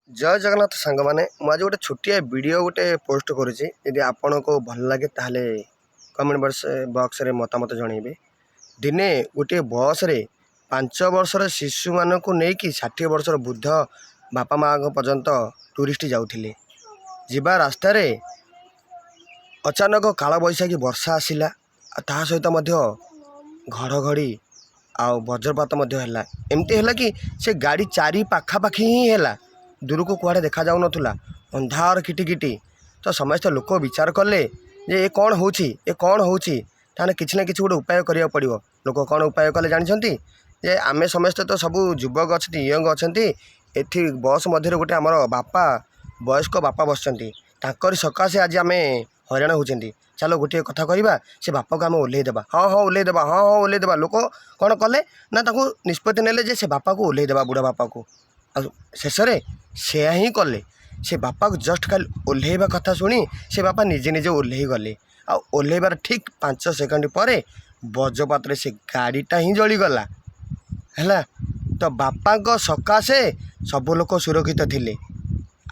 ଜୟ ଜଗନ୍ନାଥ ସାଙ୍ଗମାନେ, ମୁଁ ଆଜି ଗୋଟେ ଛୋଟିଆ ଭିଡ଼ିଓ ଗୋଟେ ପୋଷ୍ଟ କରୁଛି। ଯଦି ଆପଣଙ୍କୁ ଭଲ ଲାଗେ, ତାହେଲେ କମେଣ୍ଟ ବକ୍ସରେ ମତାମତ ଜଣାଇବେ। ଦିନେ ଗୋଟିଏ ବସ୍ରେ 5 ବର୍ଷର ଶିଶୁମାନଙ୍କୁ ନେଇକି 60 ବର୍ଷର ବୃଦ୍ଧ ବାପା ମାଆଙ୍କ ପର୍ଯ୍ୟନ୍ତ ଟୁରିଷ୍ଟ ଯାଉଥିଲେ। ଯିବା ରାସ୍ତାରେ ଅଚାନକ କାଳବୈଶାଖୀ ବର୍ଷା ଆସିଲା ଆଉ ତାହା ସହିତ ମଧ୍ୟ ଘଡ଼ଘଡ଼ି ଆଉ ବଜ୍ରପାତ ମଧ୍ୟ ହେଲା। ଏମିତି ହେଲା କି ସେ ଗାଡ଼ି ଚାରି ପାଖାପାଖି ହିଁ ହେଲା, ଦୂରକୁ କୁଆଡ଼େ ଦେଖାଯାଉନଥିଲା, ଅନ୍ଧାର କିଟିକିଟି। ତ ସମସ୍ତେ ଲୋକ ବିଚାର କଲେ ଯେ ଏ କ'ଣ ହେଉଛି, ଏ କ'ଣ ହେଉଛି? ତାହେଲେ କିଛି ନା କିଛି ଗୋଟେ ଉପାୟ କରିବାକୁ ପଡ଼ିବ। ଲୋକ କ'ଣ ଉପାୟ କଲେ ଜାଣିଛନ୍ତି? ଯେ ଆମେ ସମସ୍ତେ ତ ସବୁ ଯୁବକ ଅଛନ୍ତି, ୟଙ୍ଗ ଅଛନ୍ତି, ଏଠି ବସ୍ ମଧ୍ୟରେ ଗୋଟେ ଆମର ବାପା, ବୟସ୍କ ବାପା ବସିଛନ୍ତି, ତାଙ୍କରି ସକାଶେ ଆଜି ଆମେ ହଇରାଣ ହେଉଛନ୍ତି। ଚାଲ ଗୋଟିଏ କଥା କରିବା, ସେ ବାପାକୁ ଆମେ ଓହ୍ଲେଇ ଦେବା। ହଁ ହଁ ଓହ୍ଲେଇ ଦେବା, ହଁ ହଁ ଓହ୍ଲେଇ ଦେବା। ଲୋକ କ'ଣ କଲେ ନା ତାକୁ ନିଷ୍ପତ୍ତି ନେଲେ ଯେ ସେ ବାପାକୁ ଓହ୍ଲେଇ ଦେବା, ବୁଢ଼ା ବାପାକୁ। ଆଉ ଶେଷରେ ସେୟା ହିଁ କଲେ। ସେ ବାପାକୁ ଜଷ୍ଟ ଖାଲି ଓହ୍ଲେଇବା କଥା ଶୁଣି ସେ ବାପା ନିଜେ ନିଜେ ଓହ୍ଲେଇ ଗଲେ। ଆଉ ଓହ୍ଲେଇବାର ଠିକ୍ 5 ସେକେଣ୍ଡ ପରେ ବଜ୍ରପାତରେ ସେ ଗାଡ଼ିଟା ହିଁ ଜଳିଗଲା। ହେଲା ତ, ବାପାଙ୍କ ସକାଶେ ସବୁ ଲୋକ ସୁରକ୍ଷିତ ଥିଲେ।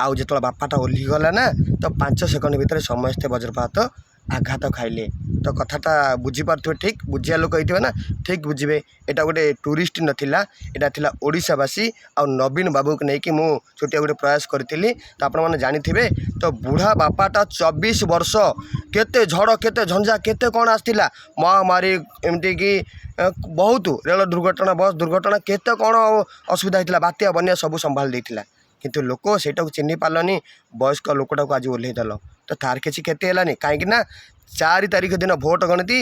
ଆଉ ଯେତେବେଳେ ବାପାଟା ଓହ୍ଲିଗଲା ନା, ତ 5 ସେକେଣ୍ଡ ଭିତରେ ସମସ୍ତେ ବଜ୍ରପାତ ଆଘାତ ଖାଇଲେ। ତ କଥାଟା ବୁଝିପାରୁଥିବେ ଠିକ୍, ବୁଝିବା ଲୋକ ହେଇଥିବେ ନା, ଠିକ୍ ବୁଝିବେ। ଏଇଟା ଗୋଟେ ଟୁରିଷ୍ଟ ନଥିଲା, ଏଇଟା ଥିଲା ଓଡ଼ିଶାବାସୀ ଆଉ ନବୀନ ବାବୁକୁ ନେଇକି ମୁଁ ଛୋଟିଆ ଗୋଟେ ପ୍ରୟାସ କରିଥିଲି। ତ ଆପଣମାନେ ଜାଣିଥିବେ ତ, ବୁଢ଼ା ବାପାଟା 24 ବର୍ଷ କେତେ ଝଡ଼, କେତେ ଝଞ୍ଜା, କେତେ କ'ଣ ଆସିଥିଲା, ମହାମାରୀ, ଏମିତିକି ବହୁତ ରେଳ ଦୁର୍ଘଟଣା, ବସ୍ ଦୁର୍ଘଟଣା, କେତେ କ'ଣ ଅସୁବିଧା ହେଇଥିଲା, ବାତ୍ୟା, ବନ୍ୟା ସବୁ ସମ୍ଭାଳି ଦେଇଥିଲା। କିନ୍ତୁ ଲୋକ ସେଇଟାକୁ ଚିହ୍ନି ପାରିଲନି। ବୟସ୍କ ଲୋକଟାକୁ ଆଜି ଓହ୍ଲେଇ ଦେଲ ତ ତାର କିଛି କ୍ଷତି ହେଲାନି। କାହିଁକି ନା 4 ତାରିଖ ଦିନ ଭୋଟ ଗଣତି,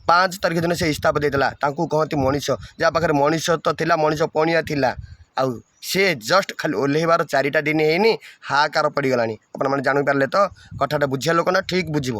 5 ତାରିଖ ଦିନ ସେ ଇସ୍ତଫା ଦେଇଦେଲା। ତାଙ୍କୁ କହନ୍ତି ମଣିଷ, ଯାହା ପାଖରେ ମଣିଷ ତ ଥିଲା, ମଣିଷ ପଣିଆ ଥିଲା। ଆଉ ସେ ଜଷ୍ଟ ଖାଲି ଓହ୍ଲେଇବାର 4ଟା ଦିନ ହେଇନି, ହାହାକାର ପଡ଼ିଗଲାଣି। ଆପଣମାନେ ଜାଣିପାରିଲେ ତ କଥାଟା? ବୁଝିବା ଲୋକ ନା, ଠିକ୍ ବୁଝିବ।